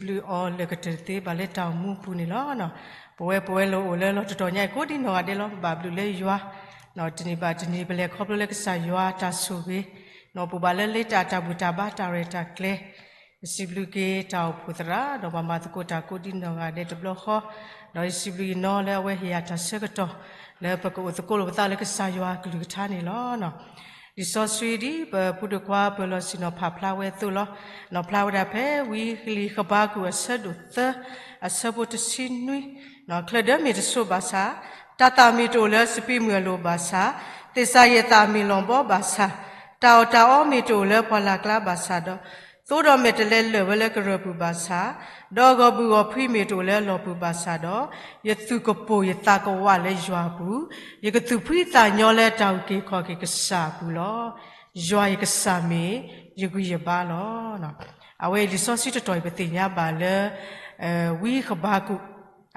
စံးဘျုးအီၤလၢာ်ကတၢၢ်တသ့ဘၣ်လၢတၢ်အိၣ်မူအပူၤန့ၣ်လီၤ. ပဝဲပဝဲလၢအိၣ်လၢလီၢ်တတီၤညါအံၤကိးဒံနီၢ်ဂၤဒဲးလီၤ ပဘၣ်ဘျုးလၢယွၤ တနံၤဘၣ်တနံၤ ပလဲၤခီဖျိလၢကစၢ်ယွၤတၢ်ဆိၣ်ဂ့ၤ ပအိၣ်ဘၣ်လၢလ့တၢ်အတၢ်ဘူၣ်တၢ်ဘါတၢ်ရဲၣ်တၢ်ကျဲၤ ယစံးဘျုးက့ၤတၢ်အိၣ်ဖှိၣ်သရၣ် ဒီးပှၤမၤသကိးတၢ်ကိးဒံနီၢ်ဂၤဒဲးတဘျီဃီ ဒီးယစံးဘျုးယနီၢ်လၢအဝဲဟ့ၣ်ယၤတၢ်ဆၢကတီၢ် လၢပကအိၣ်သကိးလိာ်ပသးလၢကစၢ်ယွၤအကလုၢ်ကထါန့ၣ်လီၤ. လံာ်စီဆှံဒ်ပပုၢ်ဒိၣ်ခွါပၢၤလီၢ်ဆ့ၣ်နီၤဖးဖျါဝဲအသိးလီၤ. နီၤဖျါဝဲဒၣ်ဖဲဝံဟံလံာ်ဃဘးကူာ်အဆၢဒိၣ်သၢ အဆၢဖိတဆံနွံ ချၢၣ်ဒၢမ့ၢ်တစိးဘၣ်ဆၣ်, တၢ်သၣ်မ့ၢ်တအိၣ်လၢစပံးမုၢ်အလိၤဘၣ်ဆၣ်, သ့ၣ်စၢ်ယဲၢ်သၣ်မ့ၢ်လီၤဘီဘၣ်ဆၣ်, တၢ်အီၣ်တၢ်အီမ့ၢ်တအိၣ်လၢပှၢ်လၢ်ကျါဘၣ်ဆၣ်ဒီး, သိဒီးမဲာ်တဲးလဲးလၢာ်ဝဲလၢကရၢၢ်ပူၤဘၣ်ဆၣ်, ဒီးဂီၤဘုၣ်ဂီၤဖှံမ့ၢ်တအိၣ်လၢလီၢ်ပူၤဘၣ်ဆၣ်ဒီး, ယသူၣ်ကပိာ်ယသးကဝးလၢယွၤအပူၤ, ယကသူၣ်ဖှံသးညီလၢတၢ်အုၣ်က့ၤခီၣ်က့ၤကစၢ်အပူၤလီၤ. ယွၤယကစၢ်မ့ၢ်ယဂံၢ်ယဘါလီၤ. အဝဲအံၤလံာ်စီဆှံတတီၤအံၤ ပသ့ၣ်ညါဘၣ်လၢ ဝံဃဘးကူာ်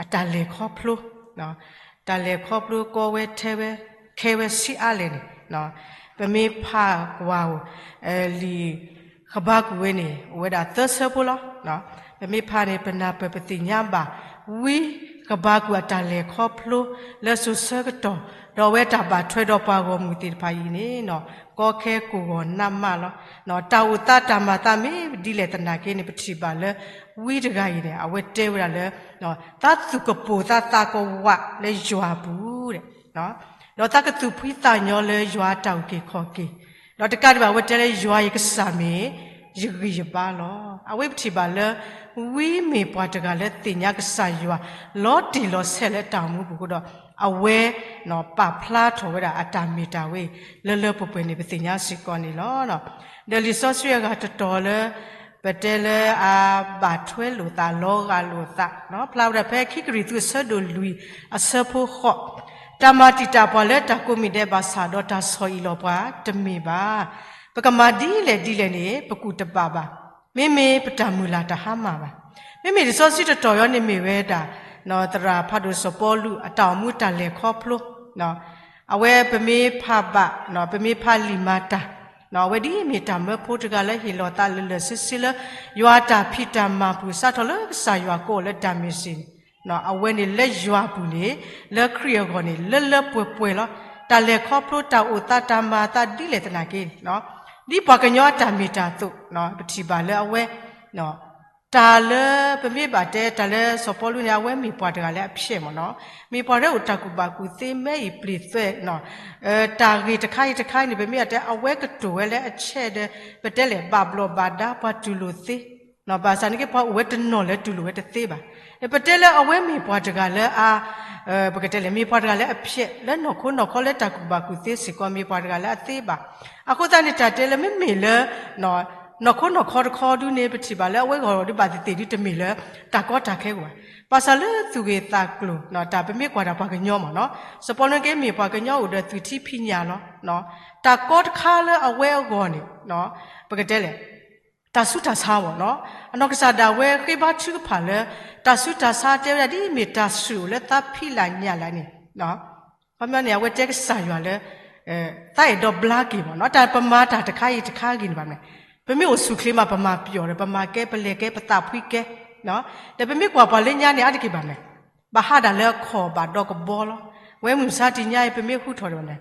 အတၢ်လဲၤခီဖျိ, တၢ်လဲၤခီဖျိကီဝဲထဲဝဲ ခဲဝဲဆံးအါလဲၣ်န့ၣ်, ပမ့ၢ်ဖးကွၢ်အိၣ် လံာ်ဃဘးကူာ်ဝဲန့ၣ် အိၣ်ဝဲဒၣ်သၢဆၢဖိလီၤ. ပမ့ၢ်ဖးန့ၣ် ပနၢ်ပၢၢ်ပသ့ၣ်ညါဘၣ် ဝံဃဘးကူာ်အတၢ်လဲၤခီဖျိ လၢစိၤဆၢကတီၢ် ဒီးအဝဲတၢ်ဘၣ်ထွဲဒီးပှၤဂီၢ်မုၢ်သ့ၣ်တဖၣ်အံၤန့ၣ် ကီခဲကိၢ်ဂီၤနးမးလီၤ. တၢ်အိၣ်သးတၢ်မၤသးမ့ၢ်ဒ်လဲၣ်သနာ်က့န့ၣ် ပထံၣ်ဘၣ်လၢ ဝံတဂၤအံၤန့ၣ် အဝဲတဲဝဲဒၣ်လၢ သးသူၣ်ကပိာ်သးသးကဝးလၢယွၤအပူၤ ဒီးသးကသူၣ်ဖှံသးညီလၢယွၤအတၢ်အုၣ်က့ၤခီၣ်က့ၤ, ဒီးတကးဒံးဘၣ် အဝဲတဲလၢယွၤယကစၢ်မ့ၢ် ယဂံၢ်ယဘါလီၤ. အဝဲပထံၣ်ဘၣ်လၢ ဝံမ့ၢ်ပှၤတဂၤလၢသ့ၣ်ညါကစၢ်ယွၤ လီၤတံၢ်လီၤဆဲးလၢတၢ်အိၣ်မူပူၤအဃိဒီး အဝဲ ပာ်ဖျါထီၣ်ဝဲဒၣ်အတၢ်မ့ၢ်တၢ်ဝဲ လၢလၢပှဲၤပှဲၤန့ၣ် ပသ့ၣ်ညါစ့ၢ်ကီးန့ၣ်လီၤ. ဒီးလံာ်စီဆှံအဂၤတတီၤလၢ ပတဲလၢအဘၣ်ထွဲလိာ်သး လီၤဂာ်လိာ်သး ဖျါဝဲဒၣ်ဖဲခံကရံၣ်သူးအဆၢဒိၣ်လွံၢ်အဆၢဖိဃိး, တၢ်မၤတံာ်တာ်ပှၤလၢတၢ်ကိးမံၤဒဲးဘၣ်ဆၣ်ဒီးတၢ်ဆီၣ်အံၣ်လီၤပှၤတမ့ၢ်ဘၣ်. ပကမၤဒ်လဲၣ်ဒ်လဲၣ်န့ၣ် ပကူၣ်တဘၣ်ဘၣ်. မ့မ့ၢ်ပတၢ်မုၢ်လၢ်တဟါမၢ်ဘၣ်. မ့မ့ၢ်လံာ်စီဆှံတတီၤအံၤန့ၣ်မ့ၢ်ဝဲဒၣ် သရၣ်ဖးဒိၣ်စီၤပီလူးအတၢ်အိၣ်မူတၢ်လဲၤခီဖျိ အဝဲပမ့ၢ်ဖးဘၣ် ပမ့ၢ်ဖးလံာ်မၤတၢ် အဝဲဒ်အမ့ၢ်တၢ်မၢဖိတဂၤလၢဟ့ၣ်လီၤသးလၢာ်လၢာ်ဆ့ဆ့လၢ ယွၤအတၢ်ဖံးတၢ်မၤပူၤ စးထီၣ်လၢကစၢ်ယွၤကိးအီၤလၢဒၤမ့းစ့းန့ၣ် အဝဲန့ၣ်လၢယွၤအပူၤန့ၣ် လၢခရံာ်အဂီၢ်န့ၣ် လၢလၢပှဲၤပှဲၤလီၤ. တၢ်လဲၤခီဖျိတၢ်အိၣ်သးတၢ်မၤအသးဒ်လဲၣ်သနာ်က့န့ၣ် ဒ်ပှၤကညီအတၢ်မ့ၢ်တၢ်အသိး ပထံၣ်ဘၣ်လၢအဝဲ တၢ်လၢပမ့ၢ်ဘၣ်တဲတၢ်လၢစီၤပီလူးန့ၣ် အဝဲမ့ၢ်ပှၤတဂၤလၢအဖျဲးမ့ၢ်နီၤ, မ့ၢ်ပှၤလၢအိၣ်တၢ်ကူၣ်ဘၣ်ကူၣ်သ့ မဲအံၤပျ့ၤသွဲၣ် တၢ်ဂ့ၢ်တခါအံၤတခါအံၤန့ၣ် ပမ့ၢ်အတဲအဝဲကတိၤဝဲလၢအဆဲးဒီး ပတဲလဲၣ် ဘၣ်ဘျီးဘၣ်ဒါပှၤတူၢ်လိာ်သ့, ဘၣ်ဆၣ်န့ၣ်က့ ပှၤအိၣ်ဝဲတနီၤလၢတူၢ်လိာ်ဝဲတသ့ဘၣ်. ပတဲလၢအဝဲမ့ၢ်ပှၤတဂၤလၢအ ပကတဲလဲၣ် မ့ၢ်ပှၤတဂၤလၢအဖျဲး လၢနီၢ်ခိနီၢ်ခီလၢတၢ်ကူၣ်ဘၣ်ကူၣ်သ့စ့ၢ်ကီး မ့ၢ်ပှၤတဂၤလၢအသ့ဘၣ်. အဃိသတးန့ၣ် တၢ်တဲလၢမ့မ့ၢ်လၢ နီၢ်ခိနီၢ်ခီတခီဒုန့ၣ် ပထံၣ်ဘၣ်လၢအဝဲဂီၢ်ဒုဘၣ်သ့ၣ်သ့ၣ်ဒုတမ့ၢ်လၢ တၢ်ကီတၢ်ခဲကဘၣ်. ဘၣ်ဆၣ်လၢသူၣ်ဂ့ၤသးကျိၤ တၢ်ပမ့ၢ်ကွၢ်တၢ်ပှၤကညီမ့ၢ်နီၤ, စီၤပီလူးက့မ့ၢ်ပှၤကညီအိၣ်ဒီးသွံၣ်ထံဖံးညၣ်လီၤ. တၢ်ကီတခါလၢအဝဲအဂီၢ်န့ၣ် ပကတဲလဲၣ် တၢ်ဆူးတၢ်ဆါမ့ၢ်နီၤ, အနီၢ်ကစၢ်ဒၣ်ဝဲဃ့ဘါထုကဖၣ်လၢ တၢ်ဆူးတၢ်ဆါတဲဝဲဒၣ်ဒ်မ့ၢ်တၢ်ဆူၣ်အိၣ်လၢသးဖံးလၢ်ညၣ်လၢ်န့ၣ် ခီပညီန့ၣ် အဝဲတဲကစၢ်ယွၤလၢ သးအဲၣ်ဒိးဘျါက့ၤမ့ၢ်နီၤ, တၢ်ပမၤတၢ်တခါအံၤတခါဂ့ၤန့ၣ်ဘၣ်မ့ၢ်, ပမ့ၢ်အိၣ်ဆူၣ်ချ့မး ပမၤပျီၢ်ဒီး ပမၤကဲ ပလဲၤကဲ ပသးဖှံကဲ, ဒီးပမ့ၢ်ကွၢ်ပှၤလၢညါန့ၣ် အါတက့ၢ်ဘၣ်မ့ၢ်, ဘၣ်ဟးဒၣ်လၢအခီၣ်ဘၣ်ဒီးကဘီလီၤ. ဝဲမုၢ်မဆါတနံၤညါအံၤ ပမ့ၢ်ဟူထီၣ်ဒီးဘၣ်မ့ၢ်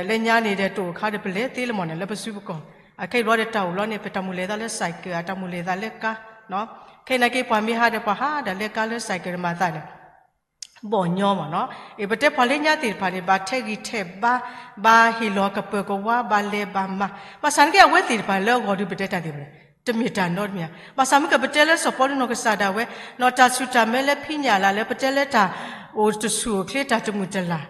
လၢညါန့ၣ်ဒီးတအိၣ်အခါဒီး ပလဲၤသ့လၢမ့ၢ်န့ၣ် လၢပစုပူၤကီၢ်, အခဲအံၤဘျီဒီးတၢ်အိၣ်လီၤန့ၣ် ပတၢ်မုၢ်လဲၤသးလၢ cycle တၢ်မုၢ်လဲၤသးလၢကါ, ခဲအံၤနာ်က့ ပှၤမ့ၢ်ဟးဒီး ပှၤဟးဒၣ်လၢကါလၢ cycle မၤသးန့ၣ် ဘီၣ်ညီမ့ၢ်နီၤ, အ့ၣ် ပတဲပှၤလၢညါသ့ၣ်တဖၣ်န့ၣ် ဘၣ်ထဲးဂံၢ်ထဲးဘါ, ဘၣ်ဟ့ၣ်လီၤကပၢၤကဝါ, ဘၣ်လဲၤဘၣ်မၤ, ဘၣ်ဆၣ်နာ်က့ အဝဲသ့ၣ်တဖၣ်လၢအဂီၢ်ဒုးပတဲတၢ်သ့ၣ်တဖၣ်န့ၣ် တမ့ၢ်တၢ်နီတမံၤဧါ. ဘၣ်ဆၣ်မ့ၢ်ကပတဲလၢစီၤပီလူးနီၢ်ကစၢ်ဒၣ်ဝဲ နီၢ်တၢ်ဆူၣ်တၢ်မဲလၢဖံးညၣ်လၢ်လၢ ပတဲလၢတၢ်အိၣ်တဆူၣ်အိၣ်ချ့ တၢ်တမုာ်တလၤ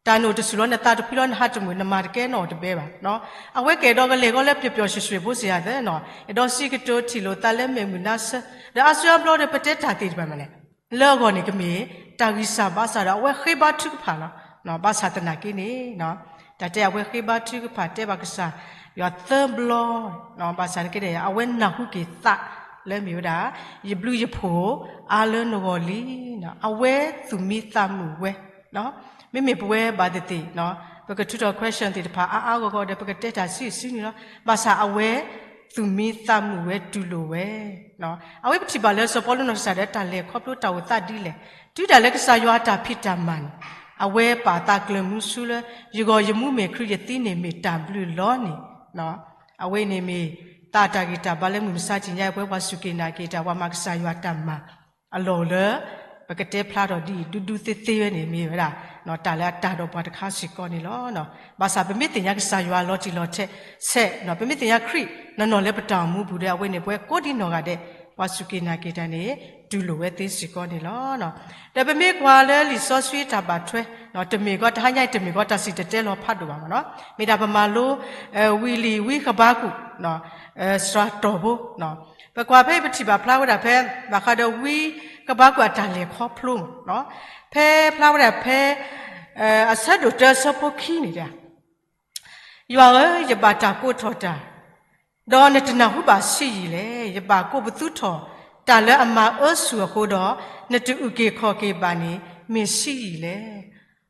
တၢ်နအိၣ်တဆူၣ်လီၤ နသးတဖှံလီၤ နဟးတမုာ် နမၤတကဲနီၣ်တဘဲဘၣ်. အဝဲကအဲၣ်ဒိးကလဲၤဂီၤလၢပျီပျီဆှဲဆှဲဖိစ့ၢ်ဧါသ့နီၤ, အဲၣ်ဒိးစံးကတိၤထံၣ်လိာ်သးလၢမ့ၢ်မုာ်နါဆၢ, ဒီးအါစုအါဘျီဒီး ပတဲတၢ်သ့ၣ်တဖၣ်မ့ၢ်န့ၣ် လၢအဂီၢ်န့ၣ်ကမ့ၢ် တၢ်ဂံၢ်စၢ်ဘါစၢ်ဒီး အဝဲဃ့ဘါထုကဖၣ်လီၤ. ဘၣ်ဆၣ်သနာ်က့န့ၣ် တၢ်တဲအဝဲဃ့ဘါထုကဖၣ်တဲဘၣ်ကစၢ်ယွၤသၢဘျီ, ဘၣ်ဆၣ်သနာ်က့န့ၣ် အဝဲနၢ်ဟူက့ၤသးလၢမ့ၢ်ဝဲဒၣ် ယဘျုးယဖှိၣ်အါလၢနဂီၢ်လံ, အဝဲသူၣ်မံသးမုာ်ဝဲ မ့မ့ၢ်ပဝဲဘၣ်သ့ၣ်သ့ၣ် ပကထုးထီၣ် question သ့ၣ်တဖၣ်အါအါဂီၢ်ဂီၢ်ဒီး ပကတဲတၢ်ဆံးဆံးန့ၣ်လီၤ. ဘၣ်ဆၣ်အဝဲ သူၣ်မံသးမုာ်ဝဲတူၢ်လိာ်ဝဲ. အဝဲပထံၣ်ဘၣ်လၢစီၤပီလူးနီၢ်ကစၢ်ဒၣ်တၢ်လဲၤခီဖျိတၢ်အိၣ်သးဒ်လဲၣ်, တုၤဒၣ်လၢကစၢ်ယွၤအတၢ်ဖံးတၢ်မၤန့ၣ်, အဝဲပာ်သးကျၢၤမူဆူလၢ ယဂီၢ်ယမူမ့ၢ်ခရံာ် ယသံန့ၣ်မ့ၢ်တၢ်ဘျုးလီၤန့ၣ်, အဝဲန့ၣ်မ့ၢ်သးတၢ်ဂံၢ်တၢ်ဘါလၢမုၢ်မဆါတနံၤညါအံၤ ပဝဲပှၤစူၢ်က့ၤနာ်က့ၤတၢ် ပှၤမၤကစၢ်ယွၤတၢ်မၤအလီၢ်လၢ ပကတဲဖျါထီၣ်ဒ်အံၤ ဒူဒူသ့သ့ဝဲန့ၣ် မ့ၢ်ဝဲဒၣ် တၢ်လၢအတၢ်ဒီးပှၤတခါစ့ၢ်ကီးန့ၣ်လီၤ. ဘၣ်ဆၣ်ပမ့ၢ်သ့ၣ်ညါကစၢ်ယွၤလီၤတံၢ်လီၤဆဲး, ပမ့ၢ်သ့ၣ်ညါခရံာ်နီၢ်နီၢ်လၢပတၢ်အိၣ်မူပူၤဒီး အဝဲန့ၣ် ပဝဲကိးဒံနီၢ်ဂၤဒဲး ပှၤစူၢ်က့ၤနာ်က့ၤတၢ်န့ၣ် တူၢ်လိာ်ဝဲသ့စ့ၢ်ကီးန့ၣ်လီၤ. ဒီးပမ့ၢ်ကွၢ်လၢလံာ်စီဆှံတၢ်ဘၣ်ထွဲ တမ့ၢ်ကီးတဟါညါအံၤ တမ့ၢ်ကီးတၢ်စံၣ်တဲၤတဲလီၤဖးဒိၣ်ဘၣ်မ့ၢ်နီၤ, မ့ၢ်ဒၣ်ပမၤလိ ဝံၤလံာ်ဝံဃဘးကူာ် စှၤတီၢ်ဖိ ပကွၢ်ဖဲပထံၣ်ဘၣ်ဖျါဝဲဒၣ်ဖဲ ဘၣ်ဃးဒီးဝံဃဘးကူာ်အတၢ်လဲၤခီဖျိမ့ၢ်နီၤ, ဖဲဖျါဝဲဒၣ်ဖဲ အဆၢဒိၣ်တၢအဆၢဖိခံန့ၣ် ယွၤဧၢ, ယဘၣ်တၢ်ကိးထီၣ်တၢ်, ဒီးနတနၢ်ဟူဘၣ်ဆံးယံာ်လဲၣ်. ယဘၣ်ကိးပသူထီၣ်တၢ်လၢအမၤအၢဆူၣ်အဃိဒီး နတအုၣ်က့ၤခီၣ်က့ၤဘၣ်န့ၣ် မ့ၢ်ဆံးယံာ်လဲၣ်.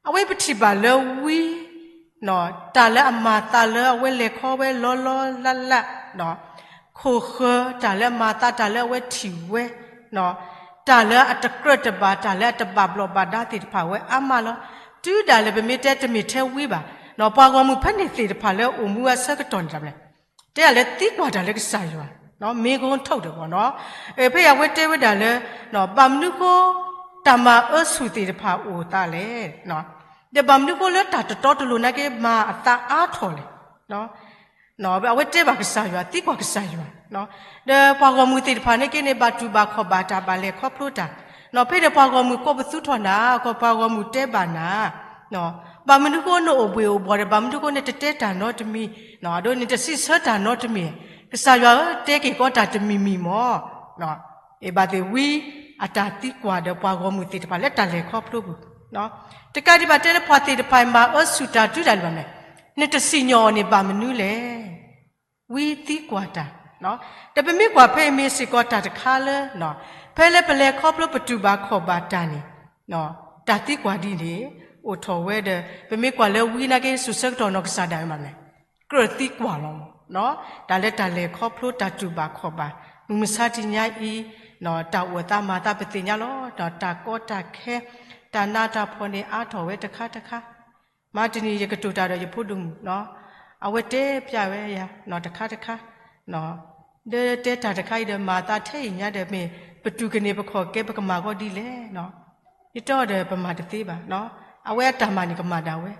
အဝဲပထံၣ်ဘၣ်လၢဝံ တၢ်လၢအမၤသးလၢအဝဲလဲၤခီဝဲလီၤလီၤလးလး, ခိၣ်ဃၢၤတၢ်လၢအမၤသး တၢ်လၢအဝဲထံၣ်ဝဲ, တၢ်လၢအတကြၢးတဘၣ် တၢ်လၢအတဘၣ်ဘျီးဘၣ်ဒါသ့ၣ်တဖၣ်ဝဲအါမးလီၤ. တုၤဒၣ်လဲာ်ပမ့ၢ်တဲတမ့ၢ်ထဲဝံဘၣ်, ပှၤဂီၢ်မုၢ်ဖဲန့ၣ်သ့ၣ်တဖၣ်လၢအိၣ်မူအဆၢကတီၢ်န့ၣ်တၢ်မနုၤလဲၣ်, တဲဒၣ်လၢသံကွၢ်တၢ်လၢကစၢ်ယွၤ, မ့ၢ်ကိထိၣ်ဒီးဘီနီၤ, ဖဲအဝဲတဲဝဲဒၣ်လၢ ဘၣ်မနုၤဃိ တၢ်မၤအၢဆူၣ်သ့ၣ်တဖၣ်အိၣ်သးလဲၣ်, ဒီးဘၣ်မနုၤဃိလၢတၢ်တတီတလိၤနာ်က့ မၤအသးအါထီၣ်လဲၣ်. အဝဲတဲဘၣ်ကစၢ်ယွၤ သံကွၢ်ကစၢ်ယွၤ, ဒီးပှၤဂီၢ်မုၢ်သ့ၣ်တဖၣ်နာ်က့န့ၣ် ဘၣ်တူၢ်ဘၣ်ခီၣ်ဘၣ်တၢ် ဘၣ်လဲၤခီဖျိတၢ်, ဖဲဒီးပှၤဂီၢ်မုၢ်ကိးပသူထီၣ်နၤ, ပှၤဂီၢ်မုၢ်တဲဘၣ်နၤ, ဘၣ်မနုၤဃိနအိၣ်ဘှ့ၣ်အိၣ်ဘှီၣ်ဒီး ဘၣ်မနုၤဃိနတတဲတၢ်နီတမံၤ, ဒီးနတစံးဆၢတၢ်နီတမံၤ, ကစၢ်ယွၤဧၢ တဲက့ၤကီးတၢ်တမံၤမံၤမၢ်. အ့ၣ် ဘၣ်သ့ၣ်ဝံအတၢ်သံကွၢ်ဒီးပှၤဂီၢ်မုၢ်သ့ၣ်တဖၣ်လၢတၢ်လဲၤခီဖျိပူၤ, တကးဒံးဘၣ်တဲလၢပှၤသ့ၣ်တဖၣ်အံၤ မၤအၢဆူၣ်တၢ်တုၤဒၣ်လဲာ်ဘၣ်မနုၤလဲၣ်, နတစံၣ်ညီၣ်အီၤန့ၣ်ဘၣ်မနုၤလဲၣ်. ဝံသံကွၢ်တၢ်, ဒီးပမ့ၢ်ကွၢ်ဖဲအံၤမ့ၢ်စ့ၢ်ကီးတၢ်တခါလၢ ဖဲလၢပလဲၤခီဖျိပတူၢ်ဘၣ်ခီၣ်ဘၣ်တၢ်န့ၣ် တၢ်သံကွၢ်ဒ်န့ၣ် အိၣ်ထီၣ်ဝဲဒီး ပမ့ၢ်ကွၢ်လၢဝံနာ်က့ စိၤဆၢကတီၢ်နီၢ်ကစၢ်ဒၣ်ဝဲမးလဲၣ်, ကြၢးသံကွၢ်လီၤမး, တၢ်လၢတၢ်လဲၤခီဖျိတၢ်တူၢ်ဘၣ်ခီၣ်ဘၣ်, မုၢ်မဆါတနံၤညါအံၤ တၢ်အိၣ်အသးမၤသးပသ့ၣ်ညါလီၤ, တၢ်ကီတၢ်ခဲ တၢ်နးတၢ်ဖှီၣ်န့ၣ်အါထီၣ်ဝဲတခါတခါ, မၤတနံၤယကတိၤတၢ်ဒီးယဖိဒိၣ်မုၣ်, အဝဲတဲပျးဝဲယၤ တခါတခါ, ဒီးတဲတၢ်တခါအံၤဒီး မၤသးထဲအံၤညါဒီး မ့ၢ်ပတူၢ်ကန့ၢ်ပခီၣ်ကဲ ပကမၤဂီၢ်ဒ်လဲၣ်, ယတဲအီၤဒီးပမၤတသ့ဘၣ်, အဝဲအတၢ်မၤန့ၣ်ကမၤဒၣ်ဝဲ,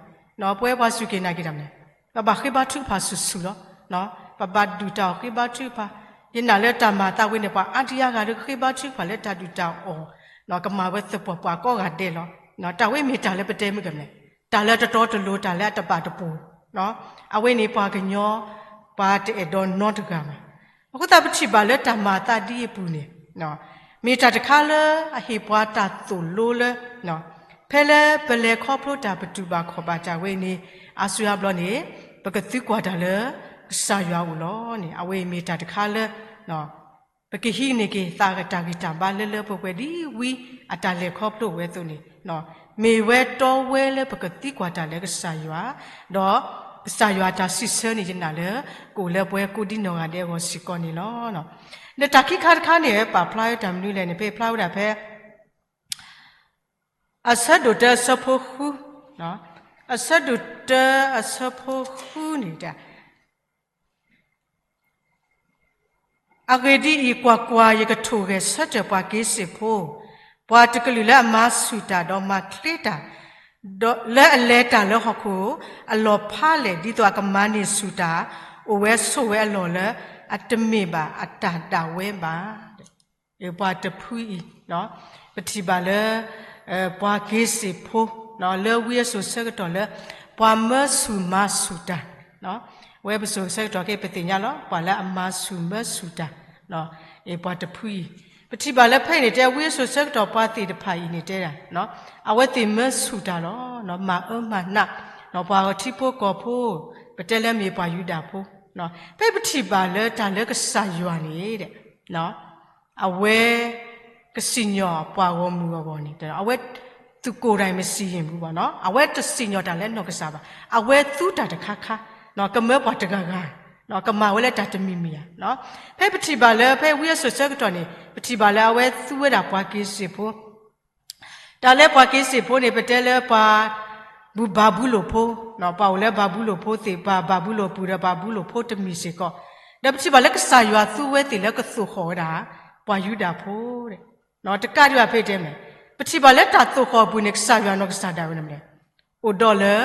ပဝဲပှၤစူၢ်က့ၤနာ်က့ၤတၢ်မနုၤလဲၣ်, ပဘၣ်ဃ့ဘါထုကဖၣ်ဆူၣ်ဆူၣ်လီၤ, ပဘၣ်ဒုၣ်တၢ်အီၣ်ဃ့ဘါထုကဖၣ်, ယနာ်လၢတၢ်မၤသးဝဲန့ၣ် ပှၤအါဒံအါဂၤဒီးဃ့ဘါထုကဖၣ်လၢတၢ်ဒုၣ်တၢ်အီၣ်, ကမၤဝဲသပှၢ်ပှၢ်ကိးဂၤဒဲးလီၤ, တၢ်ဝဲမ့ၢ်တၢ်လၢပတဲမုၢ်ကမနုၤလဲၣ်, တၢ်လၢတတီတလိၤ တၢ်လၢအတဘၣ်တပိၤ, အဝဲန့ၣ်ပှၤကညီ ပှၤတအဲၣ်ဒိးနီတဂၤဘၣ်. အဃိသတးပထံၣ်ဘၣ်လၢတၢ်မၤအသးဒ်အံၤအပူၤန့ၣ်, မ့ၢ်တၢ်တခါလၢအဟ့ၣ်ပှၤတၢ်သိၣ်လိလၢ ဖဲလၢပလဲၤခီဖျိတၢ် ပတူၢ်ဘၣ်ခီၣ်ဘၣ်တၢ်ဝဲအံၤန့ၣ် အါစုအါဘျီန့ၣ် ပကသံကွၢ်တၢ်လၢကစၢ်ယွၤအအိၣ်လီၤန့ၣ် အဝဲအံၤမ့ၢ်တၢ်တခါလၢ ပကဟံးန့ၢ်က့ၤသးတၢ်ဂံၢ်တၢ်ဘါလၢလၢပှဲၤပှဲၤဒ်ဝံအတၢ်လဲၤခီဖျိဝဲအသိးန့ၣ်, မ့ၢ်ဝဲတီဝဲလၢပကသံကွၢ်တၢ်လၢကစၢ်ယွၤ, ဒီးကစၢ်ယွၤအတၢ်စံးဆၢန့ၣ် ယနာ်လၢ ကအိၣ်လၢပဝဲကိးဒံနီၢ်ဂၤဒဲးအဂီၢ်စ့ၢ်ကီးန့ၣ်လီၤ. ဒီးတၢ်ခံခါတခါန့ၣ် ပာ်ဖျါဝဲတၢ်မနုၤလဲၣ်န့ၣ် ဖဲဖျါဝဲဒၣ်ဖဲ အဆၢဒိၣ်တၢအဆၢဖိဃု, အဆၢဒိၣ်တၢအဆၢဖိဃုန့ၣ် အဂ့ၢ်ဒ်အံၤ, ကွၢ်ကွၢ်, ယကထိၣ်ဂဲၤဆၢထၢၣ်ပှၤက့ၤစ့ၣ်ဖိ, ပှၤတကလုာ်လၢအမၤဆူၣ်တၢ်ဒီးမၤချ့တၢ်, ဒီးလၢအလဲၤတၢ်လၢဟီၣ်ခိၣ်အလီၢ်ဖးလဲၢ်, ဒ်သိးအကမၤန့ၢ်ဆူၣ်တၢ်, အိၣ်ဝဲဆိးဝဲအလီၢ်လၢအတမ့ၢ်ဘၣ်အတၢ်ဒၣ်ဝဲဘၣ်. ပှၤတဖုအံၤ, ပထံၣ်ဘၣ်လၢ ပှၤက့ၤစ့ၣ်ဖိ လၢဝံအစိၤဆၢကတီၢ်လၢ ပှၤမၢဆူၣ်မၤဆူၣ်တၢ်, ဝဲပစိၤဆၢကတီၢ်က့ ပသ့ၣ်ညါလီၤ ပှၤလၢအမၤဆူၣ်မၢဆူၣ်တၢ်, ပှၤတဖုအံၤ, ပထံၣ်ဘၣ်လၢဖဲအံၤန့ၣ် တဲဝံအစိၤဆၢကတီၢ်ပှၤသ့ၣ်တဖၣ်အံၤန့ၣ်တဲဒၣ်, အဝဲသ့ၣ်မၢဆူၣ်တၢ်လီၤ, မၤအၢမၤနး, ပှၤထံဖိကီၢ်ဖိ, ပတဲလၢမ့ၢ်ပှၤယူဒၤဖိ, ဖဲပထံၣ်ဘၣ်လၢတၢ်လၢကစၢ်ယွၤန့ၣ် အဝဲ ကစံၣ်ညီၣ်ပှၤဂီၢ်မုၢ်အဂီၢ်န့ၣ် အဝဲ သူကိုယ်တိုင်မစံၣ်ယံၣ်ဘူးဘၣ်နီၤ, အဝဲတစံၣ်ညီၣ်တၢ်လၢနီၢ်ကစၢ်ဘၣ်, အဝဲသူတၢ်တခါခါ, ကမၢပှၤတဂၤဂၤ, ကမၤဝဲလၢတၢ်တမံၤမံၤဧါ. ဖဲပထံၣ်ဘၣ်လၢဖဲဝံအစိၣ်ဆၢကတီၢ်န့ၣ် ပထံၣ်ဘၣ်လၢအဝဲသူဝဲဒၣ်ပှၤက့ၤစ့ၣ်ဖိ တၢ်လၢပှၤက့ၤစ့ၣ်ဖိန့ၣ် ပတဲလၢပှၤ ဘူၣ်ဘၤဘူလိၣ်ဖိ, ပှၤအိၣ်လၢဘၤဘူလိၣ်ဖိသ့ၣ်တဖၣ် ဘၤဘူလိၣ်ပူၤဒီးဘၤဘူလိၣ်ဖိတမံၤစ့ၢ်ကီး, ဒီးပထံၣ်ဘၣ်လၢကစၢ်ယွၤသူဝဲသ့ၣ်လၢကသိၣ်ဃီၣ်ဝဲဒၣ် ပှၤယူဒၤဖိ တကးဒံးဘၣ်ဖဲတဲမ့ၢ် ပထံၣ်ဘၣ်လၢတၢ်သိၣ်ဃီၣ်အပူၤန့ၣ် ကစၢ်ယွၤနီၢ်ကစၢ်ဒၣ်ဝဲန့ၣ် အိၣ်ဒီးလၢ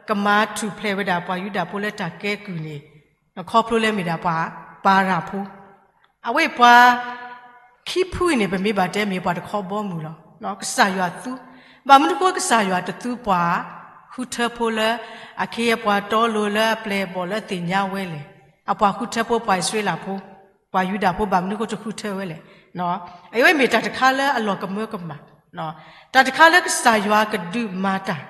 ကမၤထူၣ်ဖျဲးဝဲဒၣ်ပှၤယူဒၤဖိလၢတၢ်ကဲကုၢ်န့ၣ် ခီဖျိလၢမ့ၢ်ဒၣ်ပှၤပၤရၣ်ဖိ, အဝဲပှၤ ခံဖုအံၤန့ၣ် ပမ့ၢ်ဘၣ်တဲမ့ၢ်ပှၤတခီဘီမုၢ်လီၤ. ကစၢ်ယွၤသူ, ဘၣ်မနုၤဃိကစၢ်ယွၤတသူပှၤ ဃုထၢဖိလၢ အခ့အပှၤတီလိၤလၢအပျဲၢ်အဘီၣ်လၢသ့ၣ်ညါဝဲလဲၣ်. အပှၤဃုထၢဖိပှၤအံၣ်စရ့လးဖိ, ပှၤယူဒၤဖိဘၣ်မနုၤဃိတဃုထၢဝဲလဲၣ်. အဝဲမ့ၢ်တၢ်တခါလၢအလီၤကမၢကမၣ်, တၢ်တခါလၢကစၢ်ယွၤကဒုးမၤတၢ်,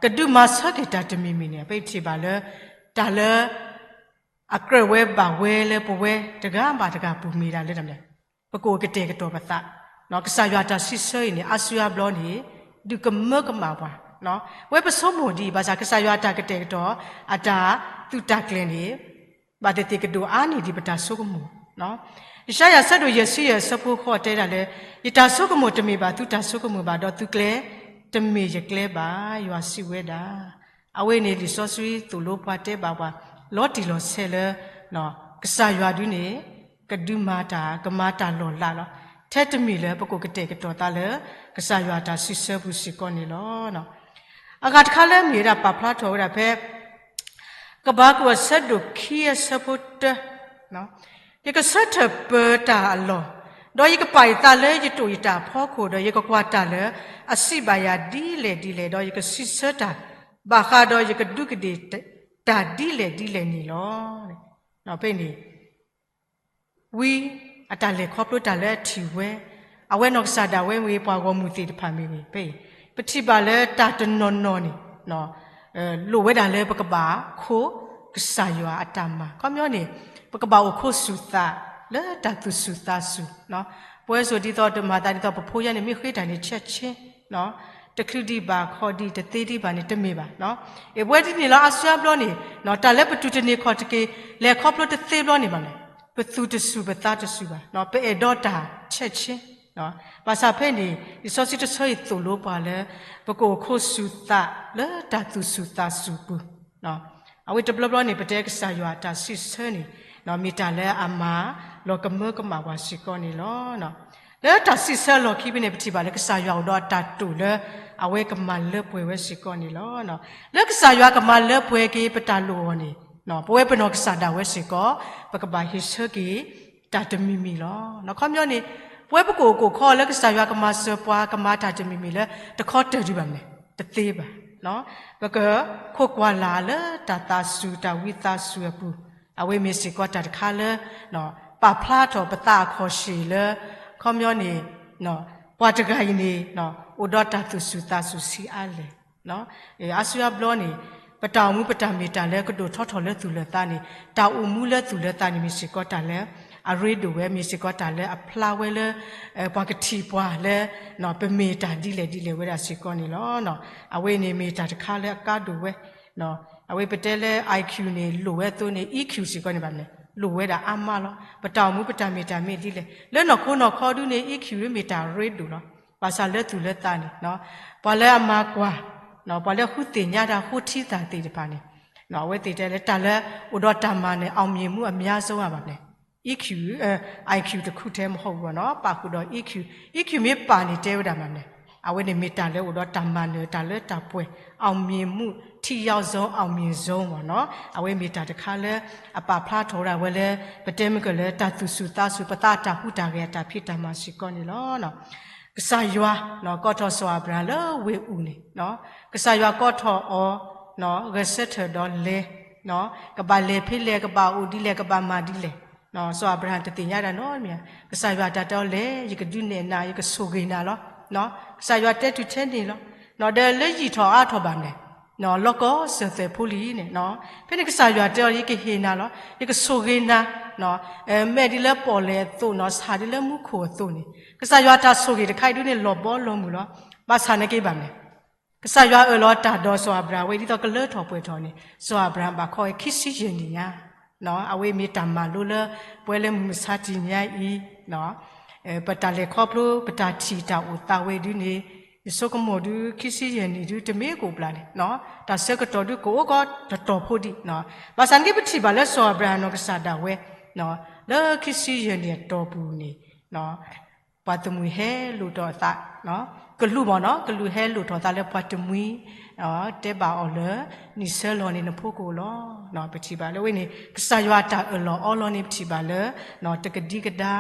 ကဒုးမၤဆၢက့ၤတၢ်တမံၤမံၤန့ၣ် ပထံၣ်ဘၣ်လၢ တၢ်လၢ အကြၢးဝဲဘၣ်ဝဲလၢပဝဲတဂၤဘၣ်တဂၤပူၤမ့ၢ်ဒၣ်လၢ ပကအိၣ်ကတဲာ်ကတီၤပသး, ကစၢ်ယွၤတၢ်စံးဆၢအံၤန့ၣ် အါစုအါဘျီန့ၣ် ဒုးကမၢကမၣ်ပှၤ, ဝဲပဆိကမိၣ်ဒ်အံၤ ဘၣ်ဆၣ်ကစၢ်ယွၤအတၢ်ကတဲာ်ကတီၤ အတၢ်သုးတၢ်ကျဲၤန့ၣ် ဘၣ်သ့ၣ်သ့ၣ်ကဒိၣ်အါန့ၢ်ဒံးပတၢ်ဆိကမိၣ်. ယၡါယၤဆၢဒိၣ်ယဲၢ်ဆံယဲၢ်အဆၢဖိဃိးတဲဒၣ်လၢ ယတၢ်ဆိကမိၣ်တမ့ၢ်ဘၣ်သုတၢ်ဆိကမိၣ်ဘၣ် ဒီးသုကျဲ တမ့ၢ်ယကျဲဘၣ် ယွၤစံးဝဲဒၣ်. အဝဲန့ၣ်လံာ်စီဆှံသိၣ်လိပှၤတဲဘၣ်ပှၤ လီၤတံၢ်လီၤဆဲးလၢ ကစၢ်ယွၤဒုန့ၣ် ကဒုးမၤတၢ် ကမၤတၢ်လီၢ်လးလီၤ. ထဲတမံၤလၢပကအိၣ်ကတဲာ်ကတီၤသးလၢ ကစၢ်ယွၤတၢ်စံးဆၢပူၤစ့ၢ်ကီးန့ၣ်လီၤ. အဂၤတခါလၢမ့ၢ်ဝဲဒၣ်ပာ်ဖျါထီၣ်ဝဲဒၣ်ဖဲ ကဘးကူာ်အဆၢဒိၣ်ခံအဆၢဖိတၢ ယကဆၢထၢၣ်ပၢၤတၢ်အလီၢ်, ဒီးယကပာ်ယသးလၢယတိာ်ယတၢ်အဖီခိၣ်, ဒီးယကကွၢ်တၢ်လၢအစံးဘၣ်ယၤဒ်လဲၣ်ဒ်လဲၣ်, ဒီးယကစံးဆၢတၢ်ဘၣ်ဃးဒီးယကဒူးကဒ့ၣ်တၢ်ဒ်လဲၣ်ဒ်လဲၣ်န့ၣ်လီၤ. ဖဲန့ၣ် ဝံအတၢ်လဲၤခီဖျိတၢ်လၢအထံၣ်ဝဲ, အဝဲနီၢ်ကစၢ်ဒၣ်ဝဲမ့ၢ်ဂ့ၤ ပှၤဂီၢ်မုၢ်သ့ၣ်တဖၣ်မ့ၢ်ဂ့ၤ ဖဲအံၤ ပထံၣ်ဘၣ်လၢတၢ်တနီၤနီၤန့ၣ် လိၣ်ဝဲဒၣ်လၢပကဘၣ်ခိးကစၢ်ယွၤအတၢ်မၤ ခီပညီန့ၣ် ပကဘၣ်အိၣ်ခိးစူၢ်သးလၢတၢ်သူၣ်စူၢ်သးစူၢ်, ပဝဲစိၤဒ်သိးတမၤသးဒ်သိးပဖိယဲန့ၣ် မ့ၢ်ဃ့တၢ်န့ၣ် ဆဲးဆ့ တချုးဒံးဘၣ်ခီဒံးတသ့ဒံးဘၣ်န့ၣ် တမ့ၢ်ဘၣ်. အဝဲဒ်န့ၣ်လီၤ အါစုအါဘျီန့ၣ် တၢ်လၢပတူၢ်တန့ၢ်ခီၣ်တက့ၢ် လဲၤခီဖျိတသ့ဘျီန့ၣ်ဘၣ်န့ၣ် ပသူၣ်တစူၢ်ပသးတစူၢ်ဘၣ်, ပအဲၣ်ဒိးတၢ်ဆဲးဆ့ ဘၣ်ဆၣ်ဖဲန့ၣ် လံာ်စီဆှံတဆၢအံၤသိၣ်လိပှၤလၢ ပကအိၣ်ခိးစူၢ်သးလၢတၢ်သူၣ်စူၢ်သးစူၢ်ပူၤ, အဝဲတဘျီဘျီန့ၣ် ပတဲကစၢ်ယွၤအတၢ်စံးဆၢန့ၣ် မ့ၢ်တၢ်လၢအမၤလီၤကမၢကမၣ်ပှၤစ့ၢ်ကီးန့ၣ်လီၤ. လၢတၢ်စံးဆၢအလီၢ်ခံဖဲန့ၣ် ပထံၣ်ဘၣ်လၢကစၢ်ယွၤအိၣ်ဒီးအတၢ်တိာ်လၢ အဝဲကမၤလၢပှဲၤဝဲစ့ၢ်ကီးန့ၣ်လီၤ. လၢကစၢ်ယွၤကမၤလၢပှဲၤက့ၤပတၢ်လိၣ်အီၤန့ၣ် ပဝဲပနီၢ်ကစၢ်ဒၣ်ဝဲစ့ၢ်ကီး ပကဘၣ်ဟ့ၣ်ဆၢက့ၤ တၢ်တမံၤမံၤလီၤ. ခီပညီန့ၣ် ပဝဲပကအိၣ်ကအိၣ်ခီလၢကစၢ်ယွၤကမၤစၢၤပှၤ ကမၤတၢ်တမံၤမံၤလၢ တခီတၢၢ်ဒံးဘၣ်မနုၤလဲၣ် တသ့ဘၣ်. ပကခိးကွၢ်လၢ်လၢတၢ်သးစူၤ တၢ်ဝံသးစူၤအပူၤ, အဝဲမ့ၢ်စ့ၢ်ကီးတၢ်တခါလၢ ပာ်ဖျါထီၣ်ပသးအခီၣ်ဆ့ၣ်လၢ ခီပညီန့ၣ် ပှၤတဂၤအံၤန့ၣ် အိၣ်ဒီးတၢ်သူၣ်စူၢ်သးစူၤဆံးအါလဲၣ်. အါစုအါဘျီန့ၣ် ပတၢ်အိၣ်မူပတၢ်မ့ၢ်တၢ်လၢကဒိၣ်ထီၣ်ထီၣ်လၢသူၣ်လၢသးန့ၣ် တၢ်အိၣ်မူလၢသူၣ်လၢသးန့ၣ် မ့ၢ်စ့ၢ်ကီးတၢ်လၢအရ့ဒိၣ်ဝဲ မ့ၢ်စ့ၢ်ကီးတၢ်လၢအဖျါဝဲလၢ ပှၤကထံၣ်ပှၤလၢ ပမ့ၢ်တၢ်ဒ်လဲၣ်ဒ်လဲၣ်ဝဲဒၣ်စ့ၢ်ကီးန့ၣ်လီၤ. အဝဲန့ၣ်မ့ၢ်တၢ်တခါလၢအကါဒိၣ်ဝဲ အဝဲပတဲလၢ IQ န့ၣ် လိၣ်ဝဲအသိးန့ၣ် EQ စ့ၢ်ကီးန့ၣ်ဘၣ်မနုၤလဲၣ် လိၣ်ဝဲဒၣ်အါမးလီၤ. ပတၢ်အိၣ်မူပတၢ်မ့ၢ်တၢ်မ့ၢ်ဒ်လဲၣ် လၢနီၢ်ခိနီၢ်ခီဒုန့ၣ် EQ မ့ၢ်တၢ်ရ့ဒိၣ်လီၤ. ဘၣ်ဆၣ်လၢသူၣ်လၢသးန့ၣ် ပှၤလၢအမၤကွၢ် ပှၤလၢဃုသ့ၣ်ညါတၢ်ဃိထံသၣ်သ့ၣ်တဖၣ်န့ၣ် အဝဲသ့ၣ်တဲလၢတၢ်လၢအိၣ်ဒီးတၢ်မၤနၢၤ အောင်မြင်မှုအများဆုံး ဘၣ်မနုၤလဲၣ် EQ, IQ တခူထဲမဟီၣ်အူဘၣ်နီၤ ပာ်ဃုာ်ဒီး EQ, EQ မ့ၢ်ပာ်န့ၣ်တဲဝဲဒၣ်မနုၤလဲၣ် အဝဲန့ၣ်မ့ၢ်တၢ်လၢအိၣ်ဒီးတၢ်မၤနၢၤ တၢ်လၢတၢ်ပှဲၤ အောင်မြင်မှု ထိရောက်ဆုံး အောင်မြင်ဆုံး ဘၣ်နီၤ အဝဲမ့ၢ်တၢ်တခါလၢ အပာ်ဖျါထီၣ်ဝဲဒၣ်ဝဲလၢ ပတဲမ့ၢ်ကလၢတၢ်သူၣ်စူၢ်သးစူၢ် ပသးအတၢ်ဟူးတၢ်ဂဲၤအတၢ်ဖံးတၢ်မၤစ့ၢ်ကီးန့ၣ်လီၤ. ကစၢ်ယွၤ ကိးထီၣ်စီၤအၤဘြၤဟၣ်လၢဝ့ၢ်အူၣ်န့ၣ် ကစၢ်ယွၤကိးထီၣ်အီၤ ဂဲၤဆၢထၢၣ်ဒီးလဲၤ ကဘၣ်လဲၤဖဲလဲၣ် ကဘၣ်အိၣ်ဒ်လဲၣ် ကဘၣ်မၤဒ်လဲၣ် စီၤအၤဘြၤဟၣ်တသ့ၣ်ညါဒၣ်နီတမံၤ ကစၢ်ယွၤတၢ်တဲအီၤလဲၤ ယကဒုးနဲၣ်နၤ ယကဆိၣ်ဂ့ၤနၤလီၤ. ကစၢ်ယွၤတဲတုၤထဲန့ၣ်လီၤ. ဒီးလၢယံာ်ထီၣ်အါထီၣ်ဘၣ်မနုၤလဲၣ် လီၢ်ကီစၢၢ်သွဲၣ်ဖိလံၤန့ၣ် ဖဲန့ၣ်ကစၢ်ယွၤတဲအီၤ ယကဟ့ၣ်နၤလီၤ ယကဆိၣ်ဂ့ၤနၤ မဲာ်ဒ်လၢပီၣ်လဲၣ်အသိးနီၤ ဆၣ်ဒ်လၢမူခိၣ်အသိးန့ၣ် ကစၢ်ယွၤတၢ်ဆိၣ်ဂ့ၤတခါအံၤဒုန့ၣ် လီၤဘီလီၤမုၢ်လီၤ. ဘၣ်ဆၣ်နာ်က့ဘၣ်မနုၤလဲၣ် ကစၢ်ယွၤအၢၣ်လီၤတၢ်ဒီးစီၤအၤဘြၤဟၣ်ဝဲ ဒ်သိးကလၢထီၣ်ပှဲၤထီၣ်န့ၣ် စီၤအၤဘြၤဟၣ်ဘၣ်ခီဝဲခံဆံယဲၢ်နံၣ်ညါ အဝဲမ့ၢ်တၢ်မၤလိလၢ ပဝဲလၢမုၢ်မဆါတနံၤညါအံၤ ပတၢ်လဲၤခီဖျိ ပတၢ်ထံၣ်တၢ်အိၣ်သးဝဲဒုန့ၣ် ယဆိကမိၣ်ဒု ခံဆံယဲၢ်နံၣ်ဒု တမ့ၢ်ကအိၣ်ဘျးန့ၣ် တၢ်ဆၢကတီၢ်ဒုကအိၣ်ကီးတတီၤဖိဒံး, ဘၣ်ဆၣ်န့ၣ်က့ ပထံၣ်ဘၣ်လၢစီၤအၤဘြၤဟၣ်နီၢ်ကစၢ်ဒၣ်ဝဲ လၢခံဆံယဲၢ်နံၣ်အတီၢ်ပူၤန့ၣ် ပှၤတမှံၤဟဲလိာ်ထီၣ်အသး, ကလူးမ့ၢ်နီၤ ကလူးဟဲလိာ်ထီၣ်အသးလၢပှၤတမှံၤ, တဲဘၣ်အီၤလၢ နံၣ်ဆၢလီၤန့ၣ်နဖိကအိၣ်လီၤ. ပထံၣ်ဘၣ်လၢဝဲန့ၣ် ကစၢ်ယွၤအတၢ်အၢၣ်လီၤအီလီၤန့ၣ် ပထံၣ်ဘၣ်လၢ တကဒံကဒါ